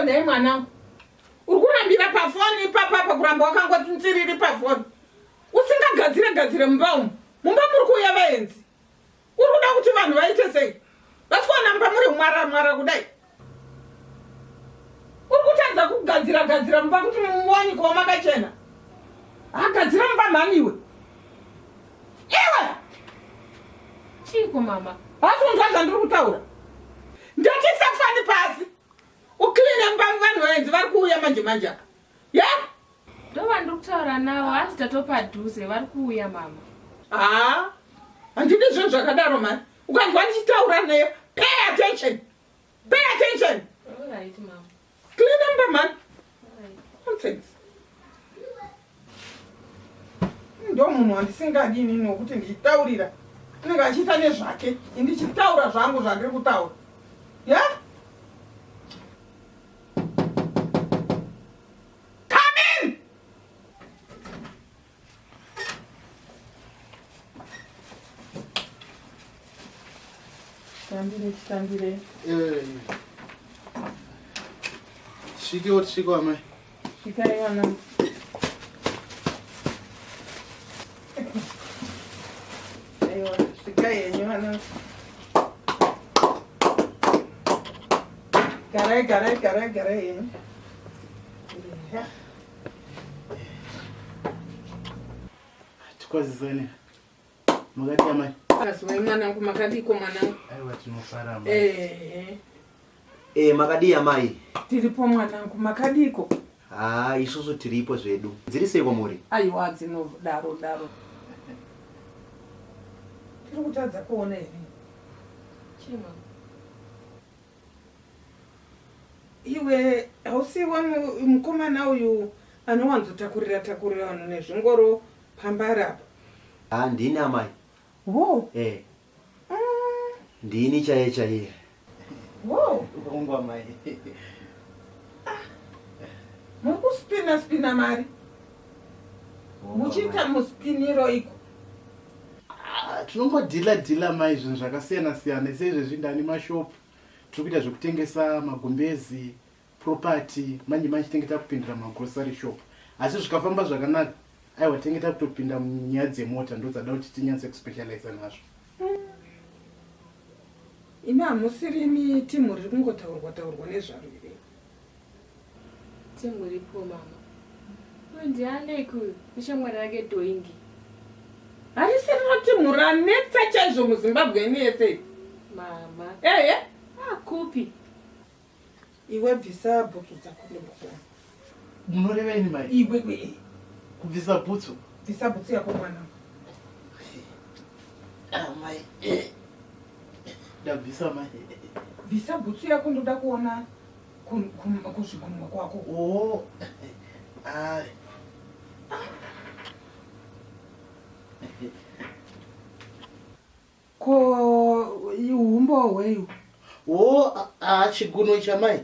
nhai mwanangu? Uri kurambira pafoni ipapapa kuramba wakangoti nziriri pafoni. Usingagadzire gadzire mumba umu. Mumba muri kuuya vaenzi. Uri kuda kuti vanhu vaite sei? Vasikuona mumba muri mwara mwara kudai. Uri kutadza kugadzira gadzira mumba kuti muwanikwawo makachena. Agadzira mumba mhani iwe. Iwe! Chiiko mama? Hasunzwa zvandiri kutaura. Ndati safani pasi. Ukline mumba vanhu vaenzi vari kuuya manje manje apa. Ya? Ndovandiri kutaura navo hanzi tatopadhuze vari kuuya mama. Ah, handidi zvinhu zvakadaro mani. Ukanzwa ndichitaura neyo, pay attention. Pay attention. All right mama. Clean up man. Nonsense. Ndo munhu wandisingadi inini wokuti ndichitaurira anenge achiita nezvake indichitaura zvangu zvandiri kutaura ya yeah? Come in! Titambire, titambire. Eh. Svikewo tisvikewo amai. Svikai vana. Aiwa, svikai henyu vana. Garai, garai, garai, garai henyu. Yeah. Tikwazisane. Makadii amai? Kazwai mwanangu, makadiiko mwanangu? Aiwa tinofara amai. Eh. Eh, makadii amai? Tiripo mwanangu, makadiiko? Haa, isusu tiripo zvedu. Dziri sei kwamuri? Aiwa dzinodaro daro. Tiri kutadza kuona here? Chii mama? Iwe hausiwe mukomana uyu anowanzotakurira takurira vanhu nezvingoro pambare apa? Haa, ndini amai. Wo. Eh. Ndini chaiye chaiye. Wo. Hongu amai. Ah. Muri kuspina spina mari. Muchiita muspiniro iko. Ah, tinongodhila dhila mai zvinhu zvakasiyana siyana seizvezvi ndani mashop tiri kuita zvekutengesa magumbezi property manje manje tinenge takupindira magrocery shop asi zvikafamba zvakanaka aiwa tinenge takutopinda munyaya dzemota ndodzada kuti tinyatse kuspecializa nazvo. Imi hamusirimi timu riri kungotaurwa taurwa nezvaro here? Timu ripo mama. Uyu ndiAlec uyu neshamwari yake Doingi. Harisiriro timu ranetsa chaizvo muZimbabwe ini yese. Mama. Ehe. Ah, kupi? Iwe bvisa bhutsu dzako ndimbokuona. Munoreva ini mai? Iwe we. Kubvisa bhutsu? Bvisa bhutsu yako mwana. Ah, mai. Eh. Ndabvisa mai. Bvisa bhutsu yako ndoda kuona kuzvigunwa kwako. Oh. Ah. Ko humbowo hwei? Wo ah, chigunwe chamai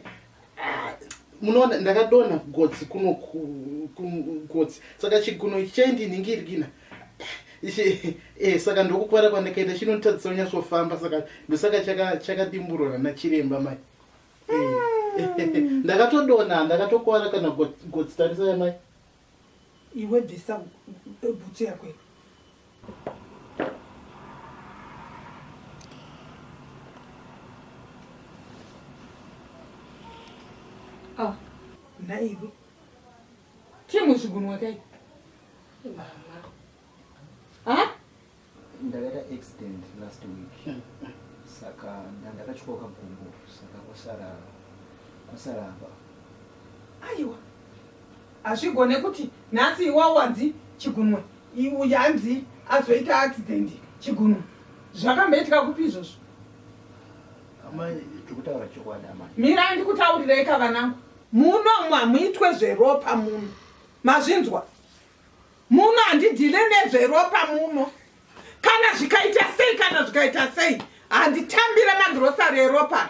ah, munoona ndakadonha gotsi kuno gotsi saka chigunwe ichi chaindinhingirikina eh, saka ndokukuvara kwandakaita chinonditadzisa kunyatsofamba saka ndosaka chakadimburwa nachiremba mai eh, ndakatodonha ndakatokuvara kana gotsi tarisai mai Iwe bvisa bhutsu yako iyo. Ah, naiwe. Timu zvigunwa kai. Mama. Ha? Ndakaita accident last week. Saka ndakatyoka gumbo saka kwasara kwasara apa. Aiwa. Hazvigone kuti nhasi iwe wanzi chigunwe uyu hanzi azoita accident chigunwe. Zvakamboitika kupi izvozvo? Amai tikutaura chokwadi amai. Mirai ndikutaurirei ka vanangu. Muno umu hamuitwe zveropa muno. Mazvinzwa? Muno handidhile nezveropa muno. Kana zvikaita sei kana zvikaita sei handitambire magrosari eropa.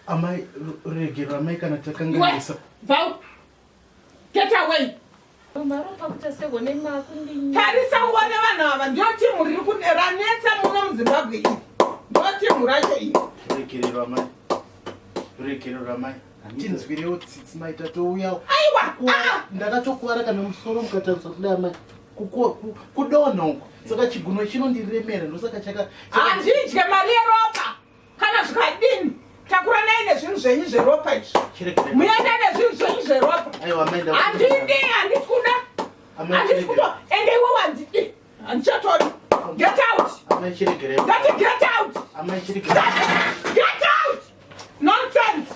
Amai regero amai kana takanganisa. Bva Get away. Tarisa uone vanhu ava ndio timu riri ranetsa muno muZimbabwe iri. Ndio timu racho iri. Regerero amai. Regerero amai. Tinzwirewo tsitsi mai tatouya. Aiwa. Ah. Ndakatokuvara kana musoro mukatarisa kudai amai. Kudonha uko. Saka chigunwe chinondiremera ndosaka chaka. Handidye mari yeropa. Kana zvikadini takuranai nezvinhu zvenyu zveropa izvi. Muende nezvinhu zvenyu zveropa. Handidi, handisi kuda. Handisi kuda. Ende iwe wandidi. Handichatori. Get out. Ndati get out. Get out. Nonsense.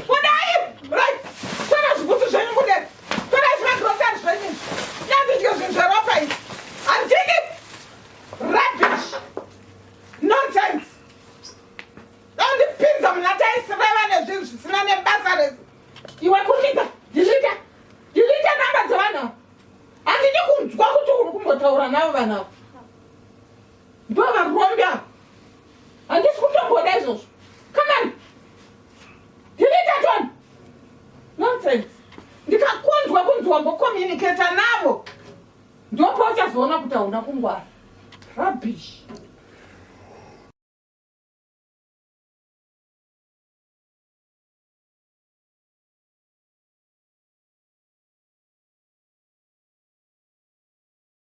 Budai. Right. Tora zvibhutsu zvenyu bude. Tora zvimagrosari zvenyu izvi. Nyandidye zvinhu zveropa izvi. Handidi. Rubbish. Nonsense. Ndipinza muna taisireva nezvinhu zvisina nebasa rese. Iwe kurumidza. Delete. Delete namba dzevanhu ava. Handidi kunzwa kuti uri kumbotaura navo vanhu ava. Ndo varombi ava. Handisi kutomboda izvozvo. Come on. Delete tone. Nonsense. Ndikakunzwa kunzi wambocommunicata navo. Ndopauchazoona kuti hauna kungwara. Rubbish.